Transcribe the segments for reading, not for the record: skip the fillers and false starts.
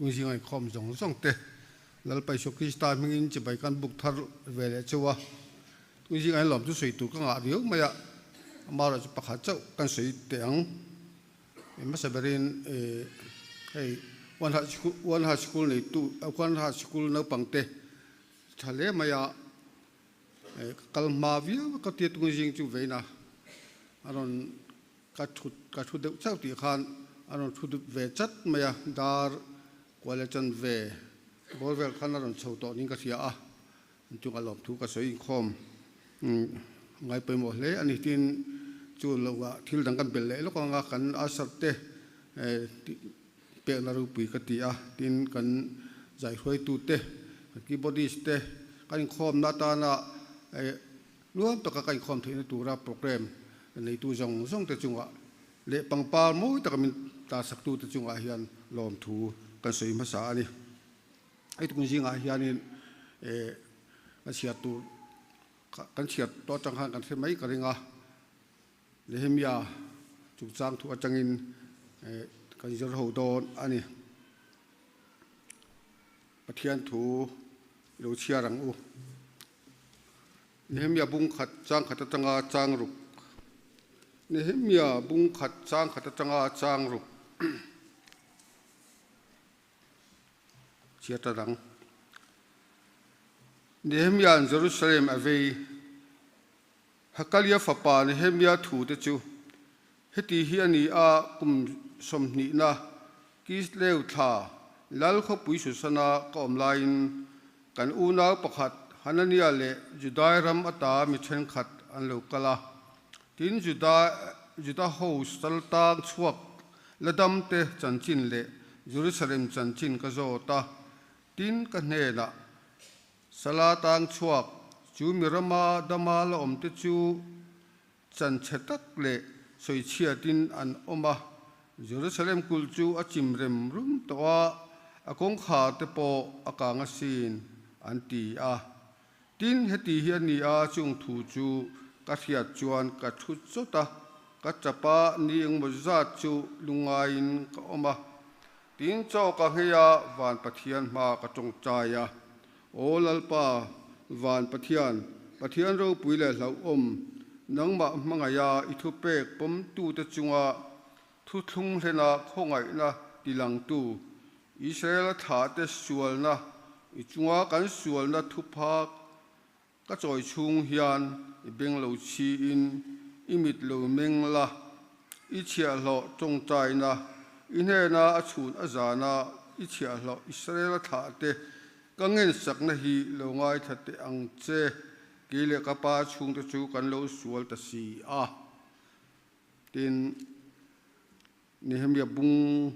Tungzinga inkhawm zawng zawng te Lalpa Isua Krista hmingin chibai kan buk thar ve leh cheu a. Tungzinga hian lawm chu sawi tur ka ngah riau mai a, amaherawhchu pakhat chauh kan sawi teh ang. Hmasa berin hei One Heart School neitu One Heart School naupang te tha hle mai a, ka kal hma viau a ka tia tungzing chu vein a a rawn Ka thut ka thu deuh chauh tih khan a rawn thu dup ve chat mai a, dar kual leh chan ve bawr vel khan a rawn chho tawh niin ka hria a, chung a lawmthu ka sawi inkhawm ngai pawimawh hle a ni. Tin, chu loah thil dang kan belh leh lawk anga kan usher te pekna ropui ka ti a, tin kan zaihruaitu te, kan keyboardist te kan inkhawmna atana Nuam taka ka inkhawm theihna tura programme neitu zawng zawng te chungah leh pangpar mawi taka min tarsak tute chungah hian lawmthu kan sawi hmasa a ni. Hei tukun zingah hianin kan chhiar tur kan chhiar tawh atang khan kan hre mai ka ring a, Nehemia chungchang thu atangin kan zir ho dawn a ni. Pathian thu i lo chhiar ang u. Nehemia bung khat chang khat atanga chang ruk Nehemia bung khat chang khat atanga chang ruk Chhiar ta dang Nehemia'n Jerusalem a vei Hakalia fapa Nehemia thu te chu heti hi a ni a, kum sawmhnihna Kislev thla Lal khawpui Susana ka awm laiin kan unau pakhat Hanania leh Judai ram ata mi thenkhat an lo kal a. Tin, Juda Juda ho sal tang chhuak la damte chanchin leh Jerusalem chanchin ka zawt a. Tin, ka hnenah, Sala tang chhuak chu mi rama dama la awmte chu Chanchhe tak leh sawichhiatin an awm a, Jerusalem kulh chu a chim rem rum tawh a, a kawngkhar te pawh a kang asin, an ti a. Tin, heti hi a ni a, chung thu chu ka hriat chuan ka thu chawt a, ka tap a, ni engmaw zat chu lungaiin ka awm a. Tin, chaw ka nghei a, van Pathian hma ka tawngtai a. Aw Lalpa, Van Pathian, Pathian ropui leh hlauhawm, nangmah hmangaiha i thupek pawmtute chunga thuthlung hlena khawngaihna tilangtu, Israela thlahte sualna, i chunga kan sualna thuphak ka chawi chhung hian i beng lo chhiin i mit lo meng la, i chhiahhlawh tawngtaina, i hnena a chhun a zana i chhiahhlawh Israela thlahte Ka ngensakna hi lo ngaithla teh ang che, kei leh ka pa chhungte chu kan lo sual ta si a. Tin, Nehemia bung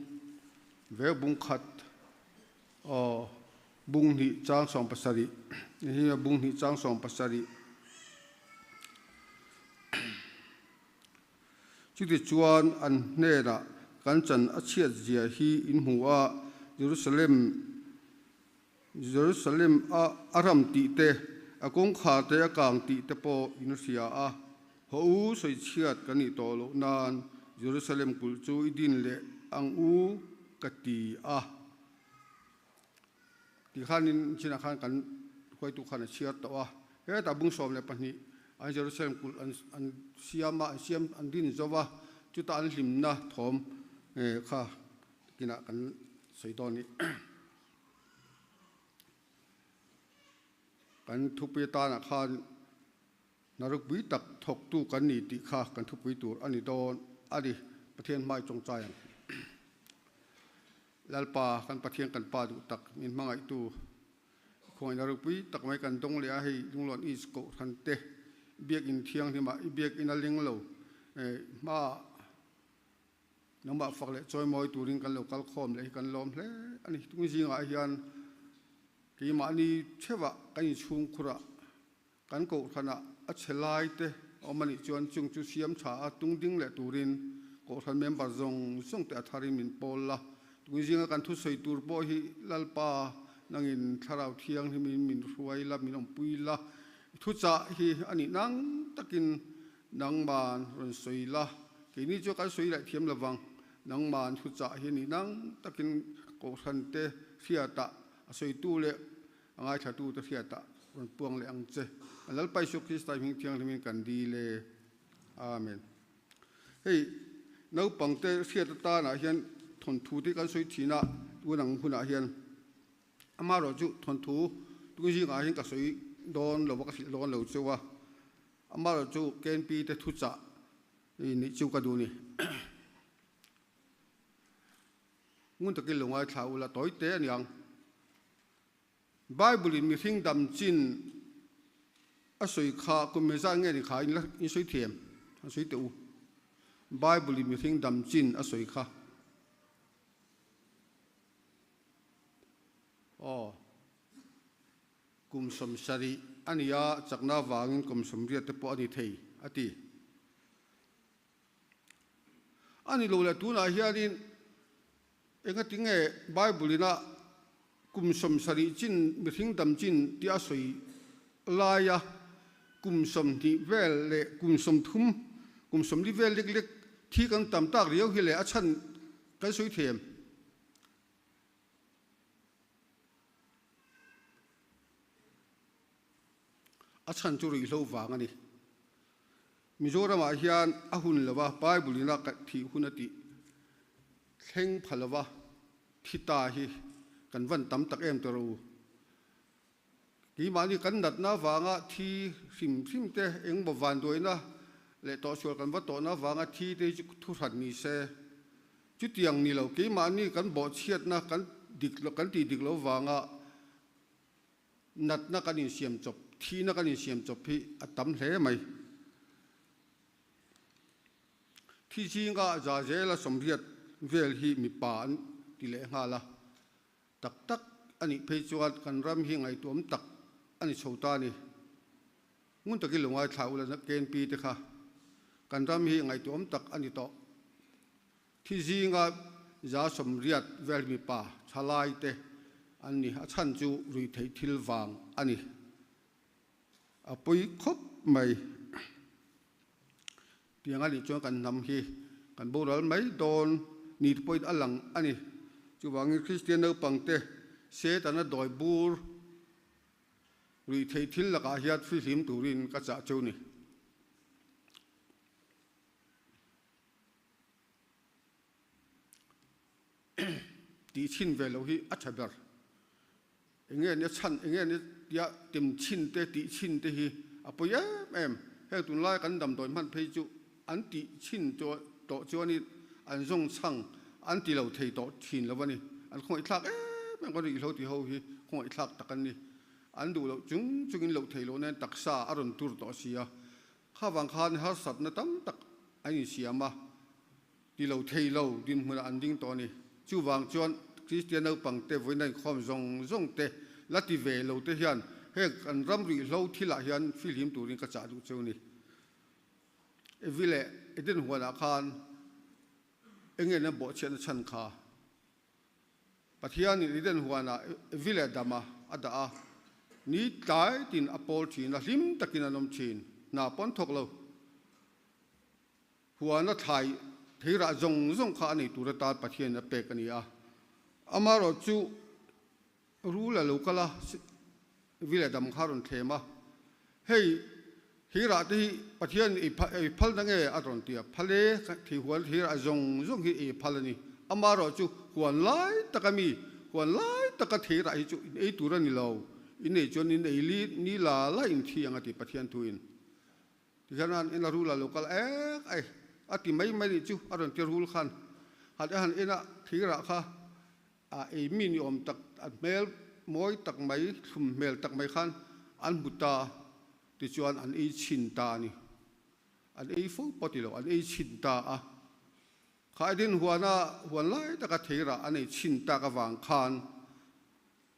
vek bung khat, aw, bung hnih chang 70, Nehemia bung hnih chang 70. Chutichuan an hnenah kan chan a chhiat zia hi in hmu a, Jerusalem Jerusalem a a ram tih te, a kawngkhar te a kang tih te pawh in hria a. Haw u sawi chhiat kan nih tawh loh nan Jerusalem kulh chu i din leh ang u ka ti a. Ti khanin chinah khan kan huaitu khan a chhiar tawh a, hetah bung 12 an Jerusalem kulh an an siam a, an siam an din zo va, chutah an hlimna thawm kha kinah kan sawi dawn ni. Kan thupui atanah khan hnarukpui tak thawktu kan ni tih kha kan thupui tur a ni dawn a ni, Pathian hmai tawngtai ang. Lalpa, kan Pathian kan Pa duh tak, min hmangaihtu, khawngaihna ropui tak mai kan dawng leh a, hei Lunglawn East Kohhran te Biakinn thianghlimah i biakinn a ling lo, hmaah nangmah fak leh chawimawi turin kan lo kal khawm leh hi kan lawm hle a ni. Tung zingah hian keimahni theuhah kan inchhungkhurah Kan kohhranah a chhe lai te a awm a nih chuan chung chu siam tha a tung ding leh turin kohhran member zawng zawng te a tharin min pawl la. Tun zinga kan thusawi tur pawh hi Lalpa nangin Thlarau Thianghlimin min hruai la, min awmpui la. I thuchah hi a nih nang takin nangman rawn sawi la. Keini chu kan sawi laih thiam lovang. Nangman thuchah hi a nih nang takin. Kohhrante hriatah a sawitu leh a ngaithlatute hriatah rawn puang leh ang che. Kan Lalpa Isua Krista hming thianghlimin kan dil e. Amen. Hei naupangte hriat atanah hian thawnthu te kan sawi thin a, tun ang hunah hian amaherawhchu thawnthu tun zingah hian ka sawi dawn lo va, ka hrilh dawn lo cheu a, amaherawhchu KNP te thuchah nih chu ka duh a ni. Ngun takin lo ngaithla ula tawi te a niang. Bible in mihring dam chin a sawi kha kum mezat nge ni kha in la in sawi thiam an sawi teh u. Bible in mihring dam chin a sawi kha. Aw kum 70 a nia chakna vangin kum 80 te pawh a ni thei a ti. A ni lo leh tunah hianin engati nge Bible ina kum 70 chin mihring dam chin tih a sawi laia kum 20 vel leh kum 30, kum 40 vel lek lek thi kan tam tak riau hi leh a chhan kan sawi thiam. A chhan chu ruihhlo vang a ni. Mizoramah hian a hun lova Bible in a thih hun a tih thleng pha lova thi ta hi kan van tam tak em tawh rawh u. Keimahni kan natna avanga thi hrim hrim te engmaw vanduaina leh tawhsual kan va tawhna avanga thi te hi chu thuhran ni se. Chutiang ni lo keimahni kan bawhchhiatna kan dik kan tih dik lo vanga Natna kan insiam chawp, thihna kan insiam chawp hi a tam hle mai. Thi zinga za zela 80 vel hi mipa an ti leh nghal a, tak tak a nih phei chuan kan ram hi ngaihtuam tak a ni chho ta a ni. Ngun takin lo ngaithla ula KNP te kha kan ram hi ngaihtuam tak a ni tawh. Thi zinga 80 vel mipa thalai te an ni. A chhan chu ruihtheih thil vang a ni. A pawi khawp mai. Tiang a nih chuan kan hnam hi kan boral mai dawn ni te pawhin a lang a ni. Chuvangin Kristian naupang te Setana dawi bur ruihtheih thil lakah hian fihlim turin ka chah cheu ni. Tih chhin ve lo hi a tha ber. Enge nia chhan, enge nia tia tem chhin te, tih chhin te hi a pawi em em. Heng tunlai kan damdawi hman phei chu an tih chhin tawh chuanin an zawng chhang an ti lo thei tawh thin lo a ni. An khawngaihthlak em em kan rihlo ti ho hi khawngaihthlak tak an ni. An duh loh chung chungin loh theih loh nen taksa a rawn tur tawh si a. Kha vang khan harsatna tam tak an insiam a, ti lo thei lo dinhmunah an ding tawh a ni. Chuvang chuan Kristian naupangte vawiin a inkhawm zawng zawng te la ti ve lo te hian heng kan ram ruihhlo thilah hian fihlim turin ka chah duh cheu a ni. Evi leh Eden huanah khan enge an bawhchhiatna chhan kha? Pathianin Eden huanah Evi leh Adama a dah a, ni tlai tin a pawl thin a, hlim takin an awm thin. Hna pawn thawk lo. Huana thlai theirah zawng zawng kha a nei tur atan Pathianin a pek a ni a. Amaherawhchu Rul a lo kal a, Evi leh Adama kha a rawn thlem a, Hei, thirah te hi Pathian ei phal na nge? a rawn ti a. Phal e, thei huan thirah zawng zawng hi ei phal a ni. Amaherawhchu huan lai taka mi, huan lai taka thirah hi chu in ei tur a ni lo. In ei chuan in ei li ni la la in thi ang a ti Pathian thuin. Tihian a han en a, rul a lo kal ek ai a ti mai mai nih chu a rawn ti rul khan. Han a han en a, thirah kha A ei mi ni awm tak, a hmel mawi tak mai, thlum hmel tak mai khan an hmu ta tichuan an ei chhin ta a ni. An ei fo pawh ti lo, an ei chhin ta a. Kha Eden huana huan lai taka theirah an ei chhin tak avang khan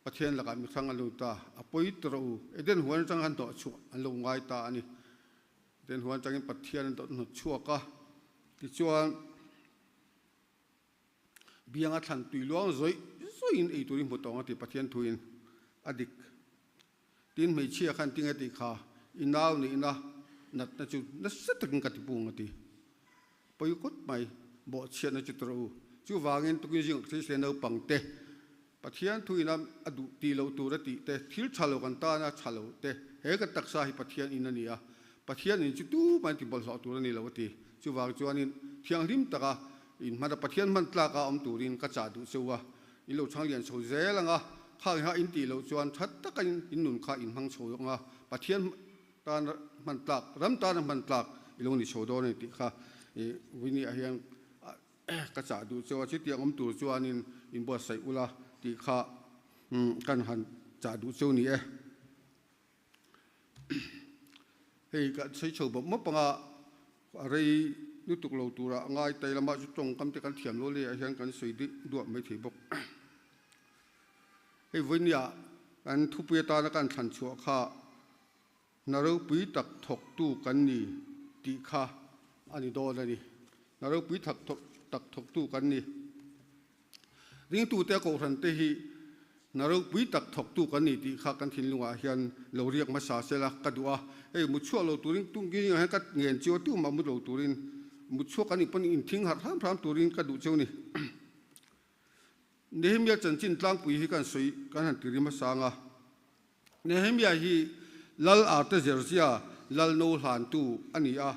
Pathian lakah mihrang an lo ta. A pawi ta rawh u, Eden huan atang khan hnawh chhuah an lo ngai ta a ni. Eden huan atangin Pathian an hnawt chhuak a, tichuan, Bianga thlan tui luang zawih zawihin ei turin hmu tawng a ti Pathian thuin a dik. Tin hmeichhia khan tinge tih kha i nau nihna natna chu nasa takin ka ti pung a ti. Pawi kawt mai bawhchhiatna chu tawrh u. Chuvangin tukin zingah Kristian naupangte. Pathian thuin a a duh tih loh tur a tih te, thil tha lo kan tana tha lo te, he kan taksa hi Pathian in a ni a, Pathian in chu tumah in tibawlhhlawh tur a ni lo a ti. Chuvang chuanin thianghlim taka in hman a, Pathian hman tlaka awm turin ka chah duh cheu a, in lo chhang lian chho zel ang a, khang kha in tih loh chuan tha taka in nun kha in hmang chho ang a, Pathian tan hman tlak, ram tana hman tlak i lo ni chho dawn a ni tih kha i Winnie-a hian ka chah duh cheu a, chutiang awm tur chuanin in buatsaih ula tih kha kan han chah duh cheu ni e. Hei ka sawi chho bawp mawp anga a rei lutuk lo tura a ngai tai lamah chu tawngkam te kan thiam lo leh ah hian kan sawi dih duah mai thei bawk. Hei vawinia kan thupui atana kan thlan chhuah kha hna ropui tak thawktu kan ni tih kha a ni dawn a ni. Hna ropui tak thawktu kan ni. Ringtute kohhran te hi hna ropui tak thawktu kan ni tih kha kan thinlungah hian lo riak hmasa se la ka duh a. Hei mutchhuak lo turin tungkingah hian ka ngen chiu a, tumah mut lo turin mutchhuak kan nih pawn inthing harh hram hram turin ka duh cheu ni. Nehemia chanchin tlangpui hi kan sawi kan han ti ri hmasa ang a. Nehemia hi Lal Artaxerxes lal no hlantu a ni a.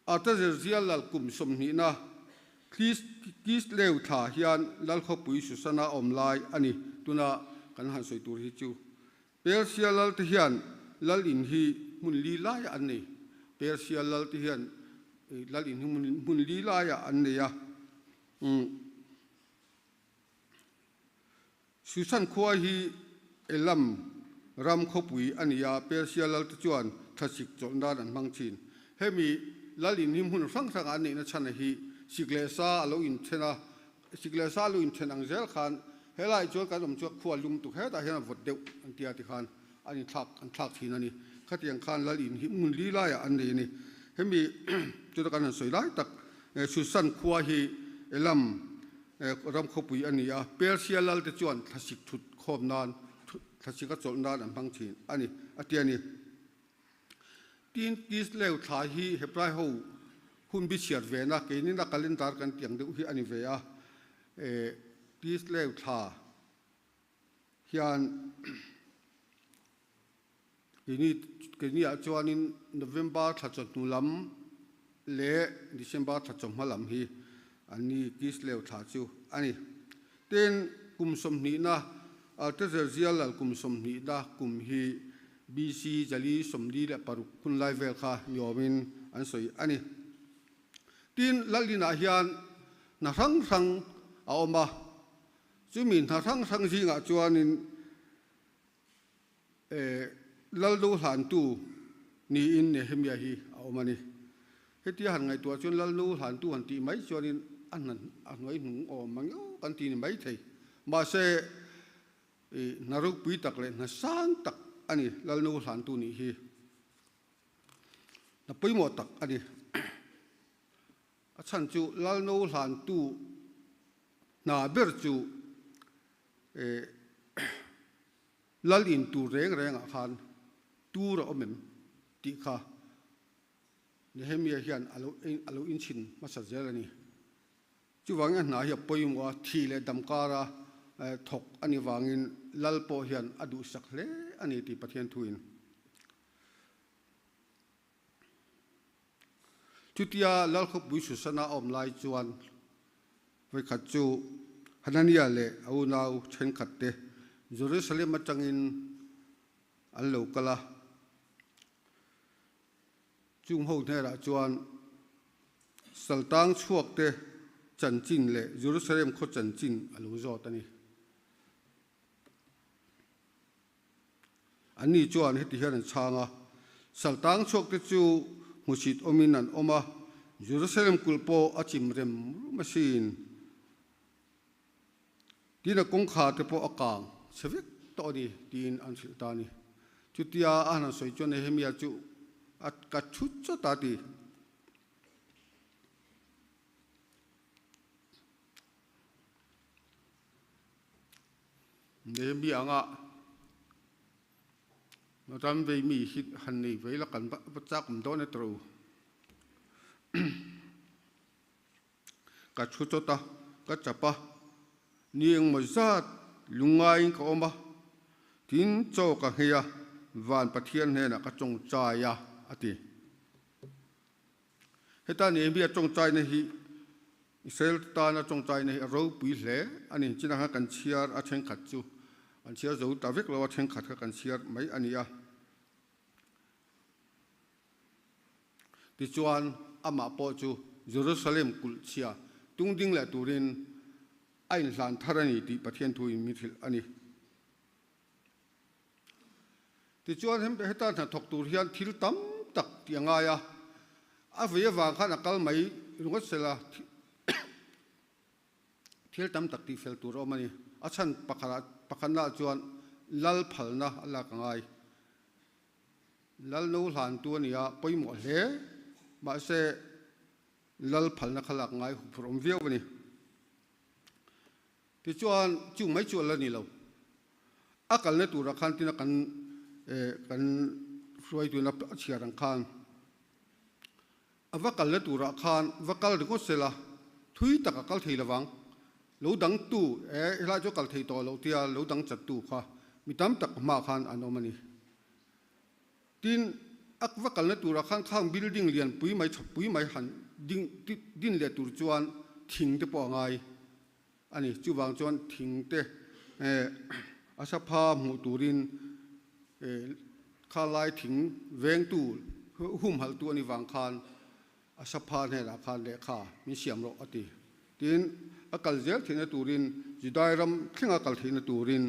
Artaxerxes lal kum sawmhnihna Kislev thla hian lal khawpui Susana awm lai a ni. Tuna kan han sawi tur hi chu Persia lal te hian lal in hi hmun li laiah an nei. Persia lal te hian lal in hi hmun li laiah an nei a. Susan khua hi Elam ram khawpui a ni a, Persia lalte chuan thlasik chawlh nan an hmang thin. Hemi lal in hi hmun hrang hrangah an neihna chhan hi sik leh sa a lo inthen a, sik leh sa a lo inthen ang zel khan helaiah chuan kan awm chuan khua lum tuk hetah hian a vawt deuh an tia tikhan an inthlak an thlak thin a ni. Khatiang khan lal in hi hmun li laiah an nei a ni. Hemi chuta kan han sawi lai tak Susan khua hi Elam Ram khawpui a ni a, Persia lalte chuan thlasik thut khawm nan, thlasik a chawlh nan an hmang thin a ni, a ti a ni. Tin, Kislev thla hi Hebrai ho hun bi chhiat ve na, keinin a calendar kan tih ang deuh hi a ni ve a, Kislev thla hian Keini keiniah chuanin November thla chawhnu lam leh December thla chawhma lam hi an ni Kislev thla chu a ni. Tin, kum sawmhnihna Artaxerxes lal kum sawmhnihna kum hi BC jali 46 hun lai vel kha ni awmin an sawi a ni. Tin, Lalinah hian hna hrang hrang a awm a, chumi hna hrang hrang zingah chuanin Laldo hlantu niin Nehemia hi a awm a ni. Hetia han ngaihtuah chuan Lalno hlantu han tih mai chuanin a hna a hnuai hnung awm ang emaw kan ti ni mai thei. Mahse, hna ropui tak leh hna sang tak a ni Lalno hlantu nih hi. Hna pawimawh tak a ni. A chhan chu Lalno hlantu hna ber chu Lal in tur reng rengah khan tur a awm em tih kha Nehemia hian a lo a lo inchhin hmasa zel a ni. Chuvangin a hna hi a pawimawh a, thi leh dam kara thawk a nih vangin Lal pawh hian a duhsak hle a ni tih Pathian thuin Chutia Lalkhawpui Susana a awm lai chuan vawikhat chu Hanania leh a unau thenkhatte Jerusalem atangin an lo kal a. Chung ho hnerah chuan Saltang chhuakte chanchin leh Jerusalem khaw chanchin a lo zawt a ni. Anni chuan heti hian an chhang a, Saltang chhuakte chu hmusit awmin an awm a, Jerusalem kulh pawh a chim rem rum asin. Tin a kawngkhar te pawh a kang chhe vek tawh a ni, tiin an hrilh ta a ni. Chutia a han sawi chuan Nehemia chu a ka thut chawt a ti. Nehemia anga ram vei mi hi han nei vei la kan va chak awm dawn e tawh. Ka thu chawt a, Ka chap a, ni engmaw zat lungngaiin ka awm a, tin chaw ka nghei a, van Pathian hnenah ka tawngtai a, a ti. Heta Nehemia tawngtaina hi Israel tana tawngtaina hi a ropui hle a ni. Chinah khan kan chhiar a thenkhat chu an chhiar zo ta vek lo a, thenkhat kha kan chhiar mai a ni a. Tichuan, amah pawh chu Jerusalem kulh chhia tung ding leh turin a inhlan thar a ni tih Pathian thuin min hrilh a ni. Tichuan, heta hnathawk tur hian thil tam tak tih a ngai a, a vei avang khan a kal mai ringawt sela thil tam tak tihfel tur a awm a ni. A chhan pakhatnaah chuan lal phalna a lak a ngai. Lal no hlantu a ni a, pawimawh hle. Mahse, lal phalna kha lak ngai huphurh awm viau a ni. Tichuan, chung mai chu a la ni lo. A kalna turah khan tina kan kan hruaituin a chhiar ang khan a va kalna turah khan va kal ringawt sela thui tak a kal thei lovang. Lo dangtu, e, helai chu a kal thei tawh loh tia lo dang chattu kha mi tam tak hmaah khan an awm a ni. Tin, a va kalna turah khan khang building lian pui mai chhawp pui mai han ding din leh tur chuan thing te pawh a ngai a ni. Chuvang chuan thing te a sapha hmuh turin kha lai thing vengtu humhalhtu a nih vang khan a sapha hnenah khan lehkha min siam rawh a ti. Tin, a kal zel theihna turin Judai ram thlenga kal theihna turin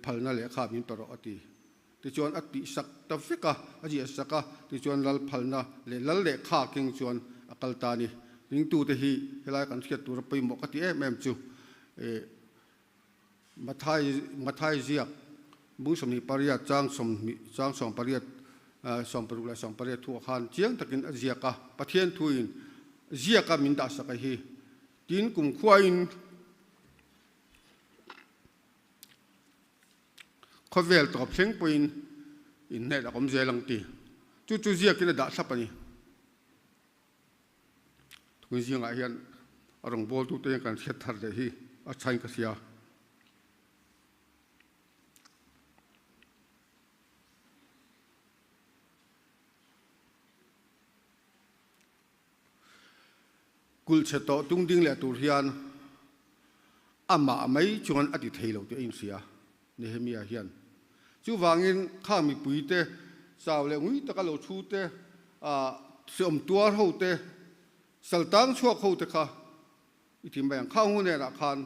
phalna lehkha min pe rawh a ti. Tichuan a tihsak ta vek a, a ziahsak a, tichuan lal phalna leh lal lehkha keng chuan a kal ta a ni. Ringtute hi helai kan hriat tura pawimawh ka ti em em chu Mathai Mathai ziak bung 28 chang 20 chang 18 60 leh 80 thuah khan chiang takin a ziak a, Pathian thuin ziaka min dahsak a hi. Tin, kumkhuain Khawvel tawp thleng pawhin inhnaih a awm zel ang ti. Chu chu ziakin a dah thlap a ni. Tun zingah hian a rawngbawltute hian kan hriat thar leh hi a thain ka hria. Kulh chhe tawh tung ding leh tur hian amah mai chuan a ti thei lo tih a inhria Nehemia hian. Chuvangin khang mipuite chau leh ngui taka lo thu te, hreawm tuar ho te, saltang chhuak ho te kha i ti mai ang. Khang hu nenah khan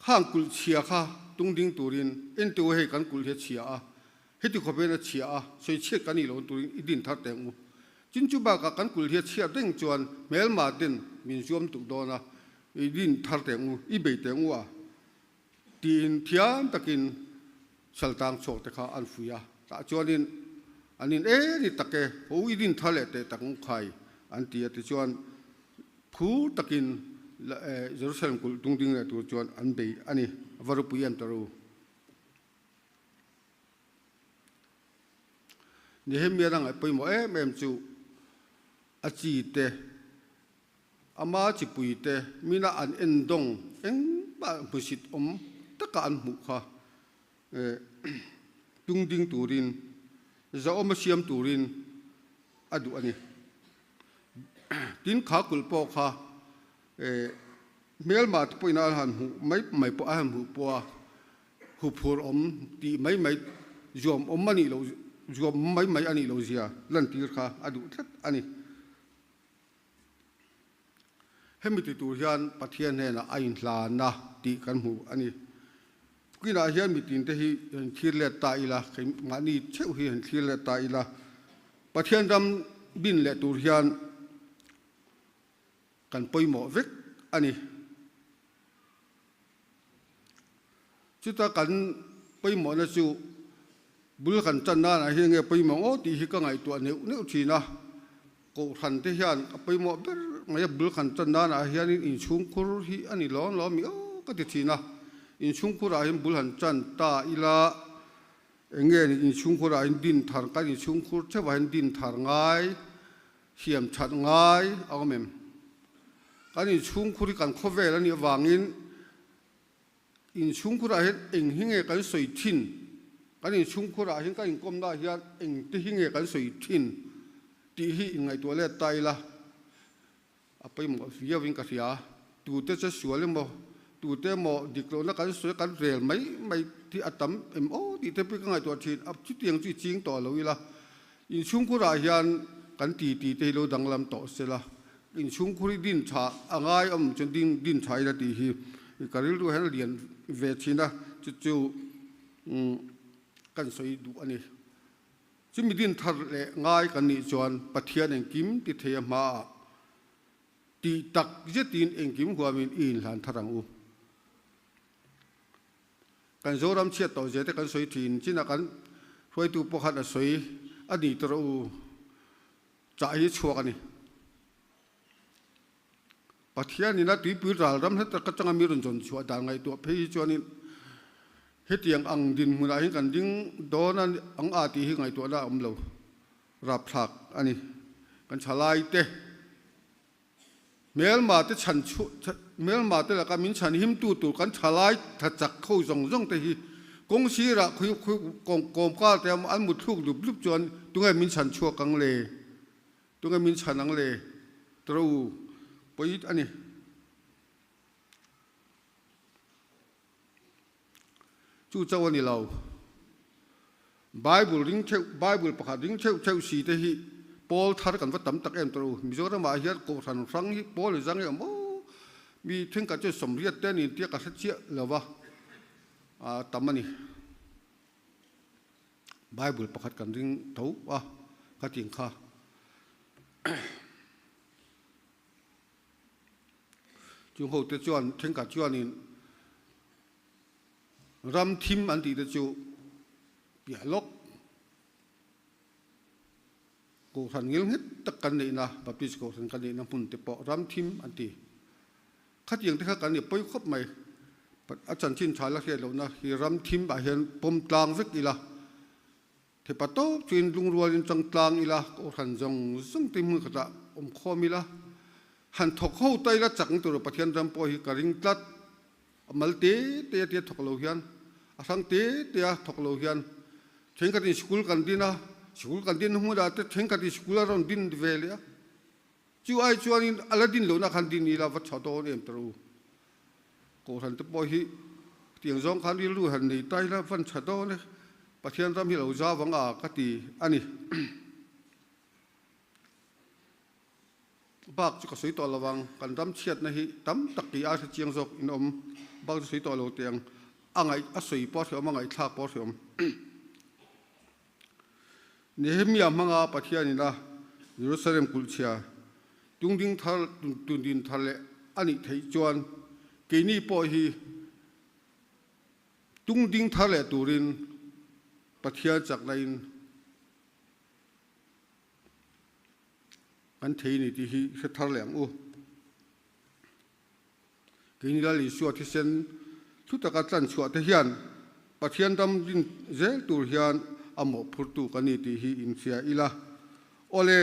Khang kulh chhia kha tung ding turin entu hei kan kulh hi a chhia a, heti khawpin a chhia a, sawi chhiat kan nih lo turin i din thar teh ang u. Chin chu bakah kan kulh hi a chhiat reng chuan hmelma ten min zuam tuk dawn a, i din thar teh ang u, i bei teh ang u a tiin thiam takin saltang chhuak te kha an fui a, tah chuanin an in e ni tak e, ho i din thar leh teh tak ang u khai an ti a, tichuan Phur takin Jerusalem kulh tung ding leh tur chuan an bei a ni. A va ropui em ta ru. Nehemia a ngaih pawimawh em em chu a chi te, ama chipui te mina an endawng engmah hmusit awm taka an hmuh kha tung ding turin, zahawm a siam turin a duh a ni. Tin kha kulh pawh kha hmelma te pawhin a han hmuh mai mai pawh a han hmuh pawh a huphurh awm tih mai mai zuam awm a nih loh zuam awm mai mai a nih loh zia lantir kha a duh tlat a ni. Hemi ti tur hian Pathian hnenah a inhlan a tih kan hmu a ni. Tukinah hian mitin te hi han thlir let ta ila, keimahni theuh hi han thlir let ta ila, Pathian ram bin leh tur hian kan pawimawh vek a ni. Chuta kan pawimawhna chu bul kan tan nanah hian nge pawimawh ngaw tih hi ka ngaihtuah neuh neuh thin a. Kohhran te hian a pawimawh ber mai a, bul kan tan nanah hianin inchhungkhur hi a ni lawm lawm mi aw ka ti thin a. Inchhungkhurah hian bul han tan ta ila Eng nge ni inchhungkhurah in din thar kan inchhungkhur theuhah hian din thar ngai, siam that ngai a awm em? Kan inchhungkhur hi kan khawvel a nih avangin inchhungkhurah hian eng hi nge kan sawi thin, kan inchhungkhurah hian kan inkawmnaah hian eng te hi nge kan sawi thin tih hi inngaihtuah let ta ila a pawimawh viauin ka hria. Tute che sual emaw, tute emaw dik lohna kan sawi kan rel mai mai hi a tam em aw tih te pawh ka ngaihtuah thin. A chutiang chu i ching tawh lo ila, inchhungkhurah hian kan ti ti te hi lo danglam tawh sela, inchhungkhur hi din tha a ngai awm chuan ding din tha ila tih hi ka rilru hian a lian ve thin a, chu chu kan sawi duh a ni. Chumi din thar leh ngai kan nih chuan Pathian engkim ti thei a hmaah tih tak zetin engkim huamin i inhlan thar ang u. Kan Zoram chhiat tawh zia te kan sawi thin chinah kan hruaitu pakhat a sawi a ni ta rawh u chah hi chhuak a ni. Pathianin a tuipui ral ram hla tak atanga mi rawn zawn chhuah dan ngaihtuah phei hi chuanin hetiang ang dinhmunah hian kan ding dawn a ang a tih hi ngaihtuahna a awm lo rapthlak a ni. Kan thalai te hmelma te chhan hmelma te laka min chhan himtu tur kan thalai tha chak ho zawng zawng te hi kawng sirah khui khui kawm kar te an mutthluk lup lup chuan tunge min chhan chhuak ang le? Tunge min chhan ang le? Tro pawih a ni. Chu chauh a ni lo. Bible ring theuh, Bible pakhat ring theuh theuh si te hi pawl thar kan va tam tak em tro. Mizoramah hian Kohhran hrang hi pawl inzang hi a awm aw. Mi thenkhat chuan sawmriat te a ni tia ka hre chiah lo va, a tam a ni. Bible pakhat kan ring tho a, ka tih kha. Chung ho te chuan thenkhat chuanin ram thim an tih te chu piah lawk Kohhran ngil nghet tak kan neihna Baptist Kohhran kan neihna hmun te pawh ram thim an ti. Khatiang te kha kan i pawi khawp mai. A chanchin tha la hriat lohna hi ram thim ah hian pawm tlang vek ila, thepa tawp chuin lungrualin chang tlang ila, Kohhran zawng zawng te hmun khatah awm khawm ila, han thawk ho ta ila chak ni tur Pathian ram pawh hi ka ring tlat. A mal te te a tia thawk lo hian, a hrang te te a thawk lo hian thenkhatin sikul kan din a, sikul kan din hmunah te thenkhatin sikul a rawn din ve leh a. Chu ai chuanin a la din lohna khan din ila va tha dawn em ta ru. Kohhran te pawh hi tiang zawng khan rilru han nei ta ila van tha dawn e, Pathian ram hi lo zau ang a ka ti a ni. Bak chu ka sawi tawh lo ang, kan ram chhiatna hi tam tak tih a hre chiang zawk in awm, bak chu sawi tawh lo teh ang, a ngaih a sawi pawh a hreawm a ngaihthlak pawh a hreawm. Nehemia hmanga Pathianin a Jerusalem kulhchhia tungding thar tundin thar leh a nih theih chuan keini pawh hi tungding thar leh turin Pathian chakna in kan thei ni tih hi hre thar leh ang u. Keini Lal Isua thisen thu taka tlan chhuah te hian Pathian ram rin zel tur hian a mawhphurtu kan ni tih hi inhria ila. Awle,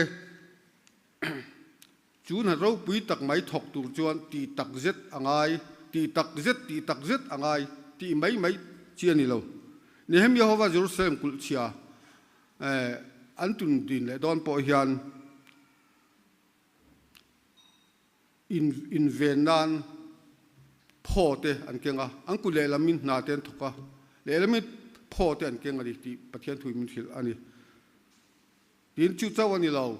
chu hna ropui tak mai thawk tur chuan tih tak zet a ngai, tih tak zet, tih tak zet a ngai tih mai mai chi a ni lo. Nehemia hova Jerusalem kulh chhia an tun din leh dawn pawh hian, Inven nan phaw te an keng a, an kut lehlamin hna te an thawk a, lehlamin phaw te an keng a ni tih Pathian thu in min hrilh a ni. Tin, chu chauh a ni lo.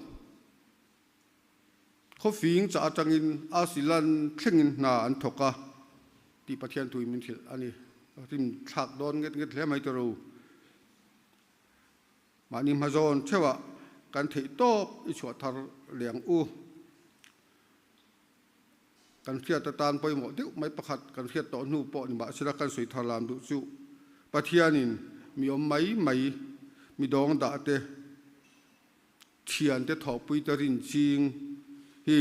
Khawfing chah atangin Asilan thlengin hna an thawk a tih Pathian thu in min hrilh a ni. Rim thlak dawn nget nget hle mai tawh ro. Mahni hmazawn theuhah kan theih tawp i chhuah thar leh ang u. Kan hriat atan pawimawh deuh mai pakhat kan hriat tawh hnu pawh ni mahsela kan sawi thar lam duh chu Pathianin mi awm mai mai, mi dawng dah te, thian te thawhpui te rin ching hi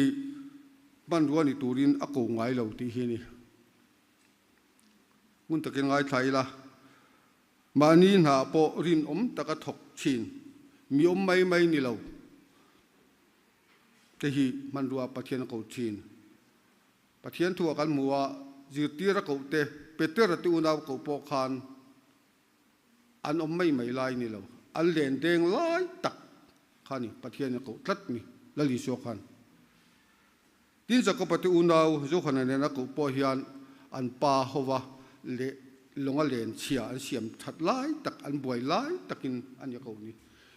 hmanrua ni turin a ko ngai lo tih hi a ni. Ngun takin ngaithla ila. Mahni hna pawh rinawm taka thawk thin, mi awm mai mai ni lo te hi hmanrua Pathian a ko thin. Pathian thu ah kan hmu a, zirtir a koh te, Petera te unau koh pawh khan an awm mai mai lai ni lo, an len deng lai tak kha ni, Pathian in a koh tlat ni, Lal Isua khan. Tin Jakoba te unau Johana nena koh pawh hian an pa hova leh lawnga len chhia an siam that lai tak, an buai lai takin a ni a koh ni.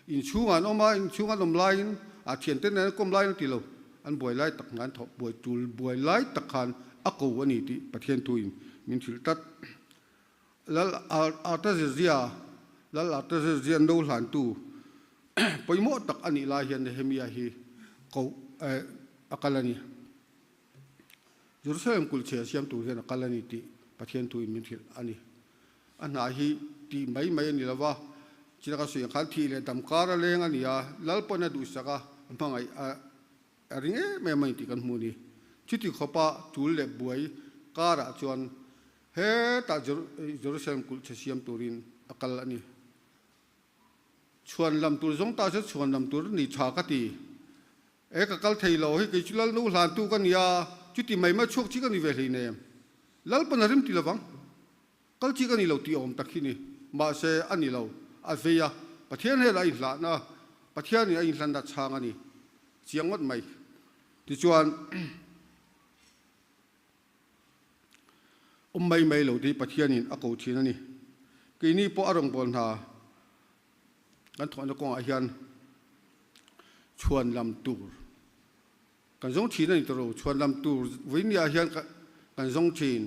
Inchhungah an awm a, inchhung an awm laiin a thiante nen an kawm laiin a ti lo, an buai lai tak an thawh buai tul buai lai tak khan a ko a ni tih Pathian thuin min hrilh tlat. Lal Artazerzia, Lal Artazerzia no hlantu pawimawh tak a nih lai hian Nehemia hi koh a kal a ni. Jerusalem kulhchhe a siam tur hian a kal a ni tih Pathian thuin min hrilh a ni. A hna hi tih mai mai a ni lo va, chilaka suih ang khan thih leh dam kar a leng a ni a, Lal pawn a duhsak a, a hmangaih a A ring em em a ni tih kan hmu a ni. Chuti khawpa tul leh buai karah chuan hetah Jerusalem kulh chhe siam turin a kal a ni. Chhuan lam tur zawng ta chu chhuan lam tur ni tha ka ti. E ka kal thei lo, hei kei chu Lalnu hlantu ka ni a, chuti mai mai chhuak chi ka ni ve hleinem. Lalpan a rim ti lovang. Kal chi ka ni lo tih awm tak hi ni. Mahse, a ni lo. A vei a, Pathian hel a inhlahna, Pathianin a inhlanna chhang a ni chiang ngawt mai. Tichuan, awm mai mai lo te hi Pathianin a ko thin a ni. Keini pawh a rawngbâwl hna kan thawhna kawngah hian chhuan lam tur Kan zawng thin a ni tawh lo, chhuan lam tur vawinia hian kan zawng thin.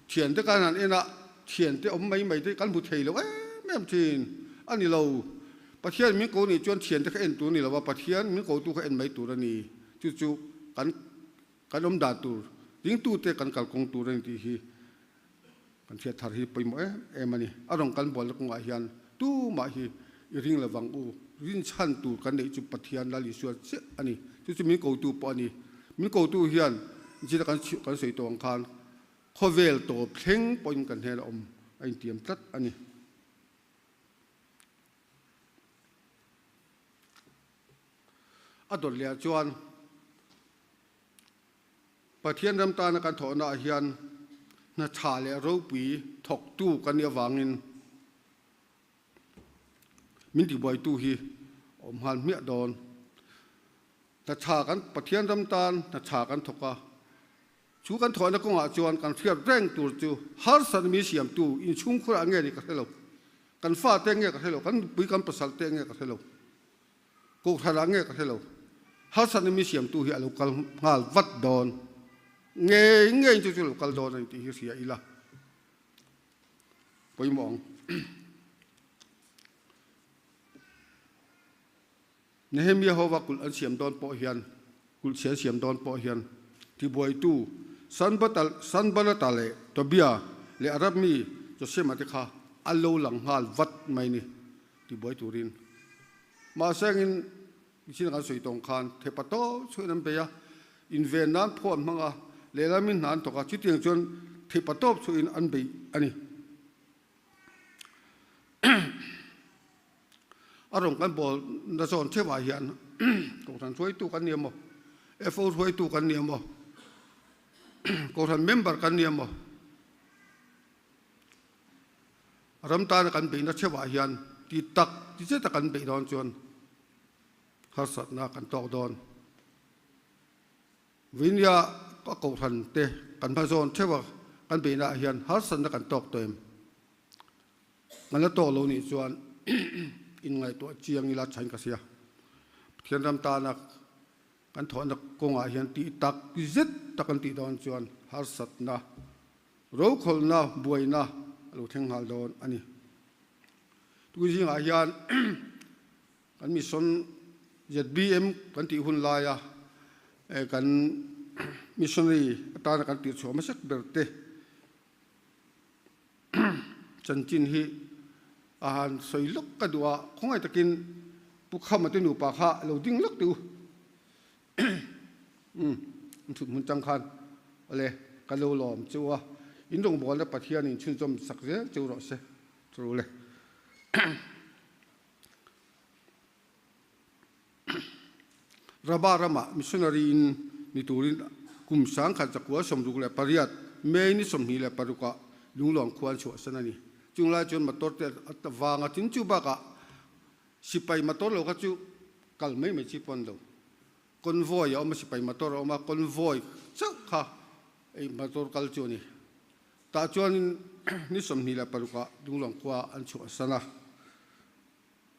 Thiante kan han en a, thiante awm mai mai te kan hmu thei lo em em thin a ni lo. Pathian min ko nih chuan thiante kha en tur a ni lo a, Pathian min kotu kha en mai tur a ni. Chu chu kan kan awm dan tur, dingtute kan kalkawng tur a ni tih hi kan hriat thar hi pawimawh em em a ni. A rawn kan bualna kawngah hian tumah hi i ring lovang u, rinchhan tur kan neih chu Pathian Lal Isua chiah a ni. Chu chu min kotu pawh a ni. Min kotu hian zira kan kan sawi tawh ang khan khawvel tawp thleng pawhin kan hnenah awm a intiam tlat a ni. A dawt leh ah chuan Pathian ram tana kan thawhnaah hian hna tha leh ropui thawktu kan nih avangin min tibuaitu hi a awm nghal hmiah dawn. Hna tha kan Pathian ram tan hna tha kan thawk a, chu kan thawhna kawngah chuan kan hriat reng tur chu harsatna min siamtu inchhungkhurah nge ni ka hre lo, kan fate nge ka hre lo, kan nupui kan pasal te nge ka hre lo. Kohhranah nge ka hre lo, harsatna mi siamtu hi a lo kal nghal vat dawn. Ngei ngei chu chu lo kal dawn a ni tih hi hria ila pawimawh ang. Nehemia hova kulh an siam dawn pawh hian, kulh chhe an siam dawn pawh hian tibuaitu Sanbalata leh Tobia leh Arab mi Josema te kha a lo lang nghal vat mai ni. Tibuai turin. Mahse angin mihring kan sawi tawng khan thepa tawp chhuahin an bei a, inven nan phaw an hmang a, lehlamin hna an thawk a, chutiang chuan thepa tawp chhuahin an bei a ni. A rawn kan bawl na zawn theuhah hian Kohhran hruaitu kan ni emaw, FO hruaitu kan ni emaw, Kohhran member kan ni emaw, Ram tana kan beihna theuhah hian ti tak ti zeta kan beih dawn chuan harsatna kan tawk dawn. Vinia a kohhran te kan hma zawn theuha kan beihnaah hian harsatna kan tawk tawh em? Kan la tawk lo nih chuan inngaihtuah chiang ila thain ka hria. Pathian ram tana kan thawhna kawngah hian ti tak zet tak kan tih dawn chuan harsatna Rokhawlhna buaina a lo thleng nghal dawn a ni. Tui zingah hian kan mission ZBM kan tih hun laia kan missionary atana kan tih chhuah hmasak ber te chanchin hi a han sawi lawk ka duh a, khawngaih takin Pu Khama te nupa kha lo ding lawk teh u. Umm, an thut hmun chang khan awle ka lo lawm chu a, in rawngbawlna Pathian in chhunzawm sak zel chu rawh se chu le. Raba ramah missionary in ni turin kum 1968 May ni 26 ah Lunglawng khua an chhuahsan a ni. Chung lai chuan motor te a vang a tin chu bakah sipai motor lo kha chu kal mai mai chi pawh an lo. Convoy a awm a, sipai motor a awm a, convoy chauh kha ei motor kal chu a ni. Tah chuanin ni 26 ah Lunglawng khua an chhuahsan a.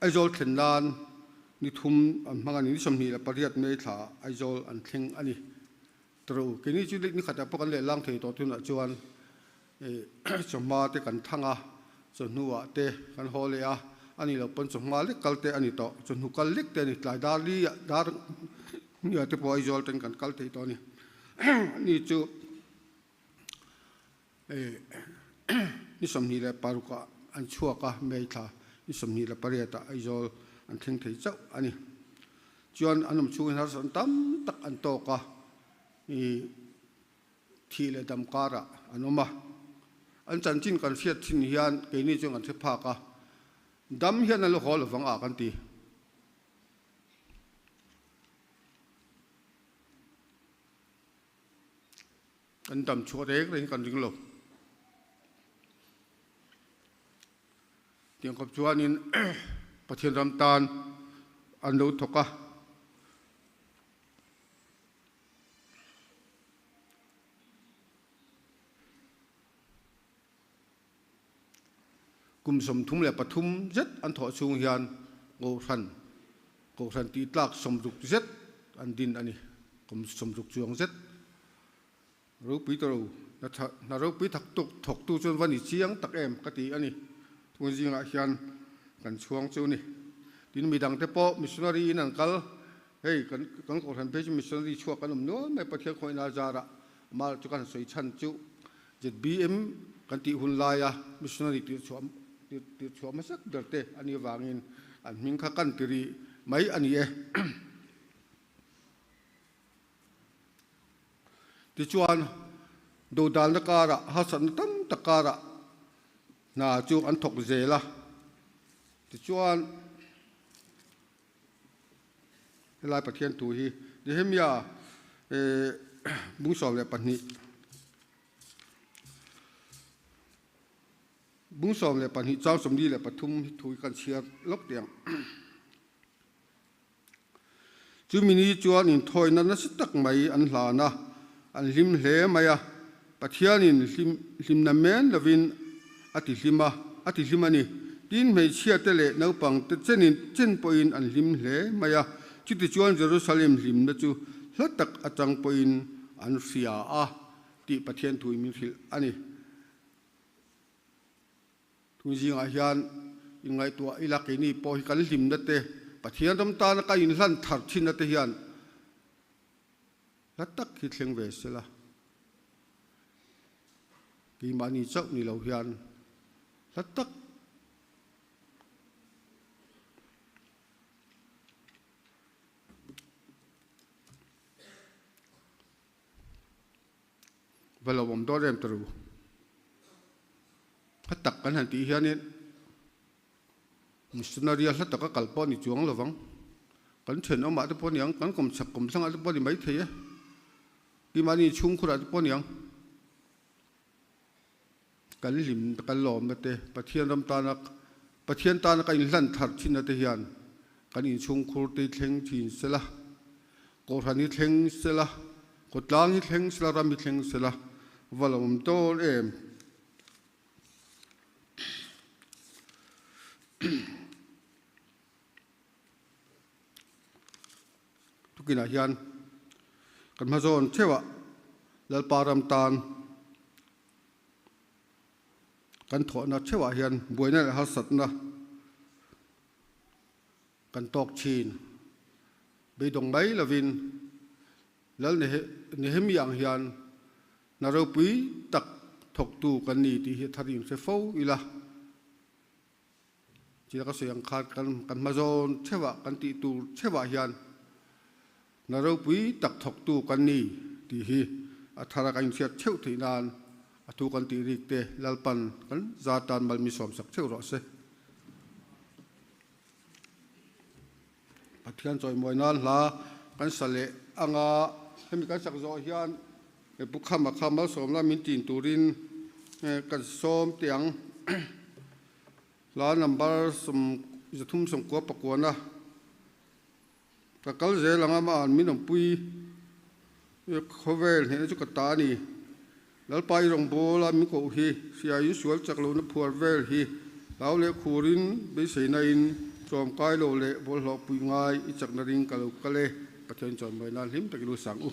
Aizawl thlen nan ni thum an hmang a ni, ni 28 May thla ah Aizawl an thleng a ni. Tro, keini chu ni khatah pawh kan lehlang thei tawh tunah chuan chawhma te kan thang a, chawhnu ah te kan haw leh a, a nih loh pawn chawhma lek kal te a ni tawh, chawhnu kal lek te a ni, tlai dar li ah dar hniah te pawh Aizawl ten kan kal thei tawh a ni. Ni chu Ni 26 ah an chhuak a, May thla ni 28 ah Aizawl an thleng thei chauh a ni. Chuan an awm chhungin harsatna tam tak an tawk a, thih leh dam karah an awm a. An chanchin kan hriat thin hian keini chuan kan hre phak a, dam hian an lo haw lovang a kan ti. Kan dam chhuah reng reng kan ring lo. Tiang khawp chuanin Pathian ram tan an lo thawk a. Kum 33 zet an thawh chhung hian Kohhran, Kohhran tih tlak 60 zet an din a ni. Kum 60 chuang zet ropui ta ro, hna ropui thak tuk thawktu chuan va ni chiang tak em ka ti a ni. Tun zingah hian kan chhuang chu ni. Tin midangte pawh missionary in an kal, hei kan kan Kohhran phei chu missionary chhuak kan awm nual mai Pathian khawihna zarah amah chu kan sawi chhan chu ZBM kan tih hun laia missionary tirhchhuah tirhchhuah hmasak ber te a nih avangin an hming kha kan ti rih mai a ni e. Tichuan, dodalna karah harsatna tam tak karah hna chu an thawk zel a. Tichuan, Helai Pathian thu hi Nehemia bung 12 bung 12 chang 43 hi thu hi kan chhiar lawk teh ang. Chumi ni chuan inthawina nasa tak mai an hlan a, an hlim hle mai a, Pathianin hlim hlimna men lovin a ti hlim a, a ti hlim a ni. Tin, hmeichhiate leh naupangte chenin chen pawhin an hlim hle mai a, chutichuan Jerusalem hlimna chu hla tak atang pawhin an hria a tih Pathian thu in min hrilh a ni. Tun zingah hian inngaihtuah ila keini pawh hi kan hlimna te, Pathian ram tana ka inhlan thar thinna te hian Hla tak hi thleng ve sela, keimahni chauh ni lo hian hla tak va lo awm dawn em ta ru. Hla tak kan han tih hianin Missionary a hla taka kal pawh a ni chuang lo vang. Kan thenawmah te pawh a ni ang, kan kawmchhak kawmthlangah te pawh a ni maithei e. Keimahni chhungkhurah te pawh a ni ang. Kan hlim, kan lawmna te, Pathian ram tana, Pathian tana kan inhlan thar thinna te hian kan inchhungkhur te hi thleng thin sela, Kohhran hi thleng sela, khawtlang hi thleng sela, ram hi thleng sela, va lo awm dawn em? Tukinah hian kan hma zawn theuhah Lalpa ram tan kan thawhna theuhah hian buaina leh harsatna kan tawk thin. Beidawng mai lovin Lal Nehemiah ang hian Hna ropui tak thawktu kan ni tih hi a thar in hre fo ila. Chila ka sawi ang khan kan kan hma zawn theuhah kan tih tur theuhah hian hna ropui tak thawktu kan ni tih hi a thar a kan inhriat theuh theih nan a thu kan tih rik te Lalpan kan za tan mal mi sawmsak theuh rawh se. Pathian chawimawi nan hla kan sa leh anga hemi kan sak zawh hian. Pu Khama kha malsawmna min tin turin kan sawm teh ang. Hla number 399 na ka kal zel anga ma an min awmpui khawvel hnehna chu ka ta a ni. Lalpa i rawngbawla min koh hi hriaiin sual chak lohna phuar vel hi hlau leh khurin beiseina in tlawmkai lo leh bawlhhlawh pui ngai i chakna ring ka lo kal e. Pathian chawimawi nan hlim takin u sang u.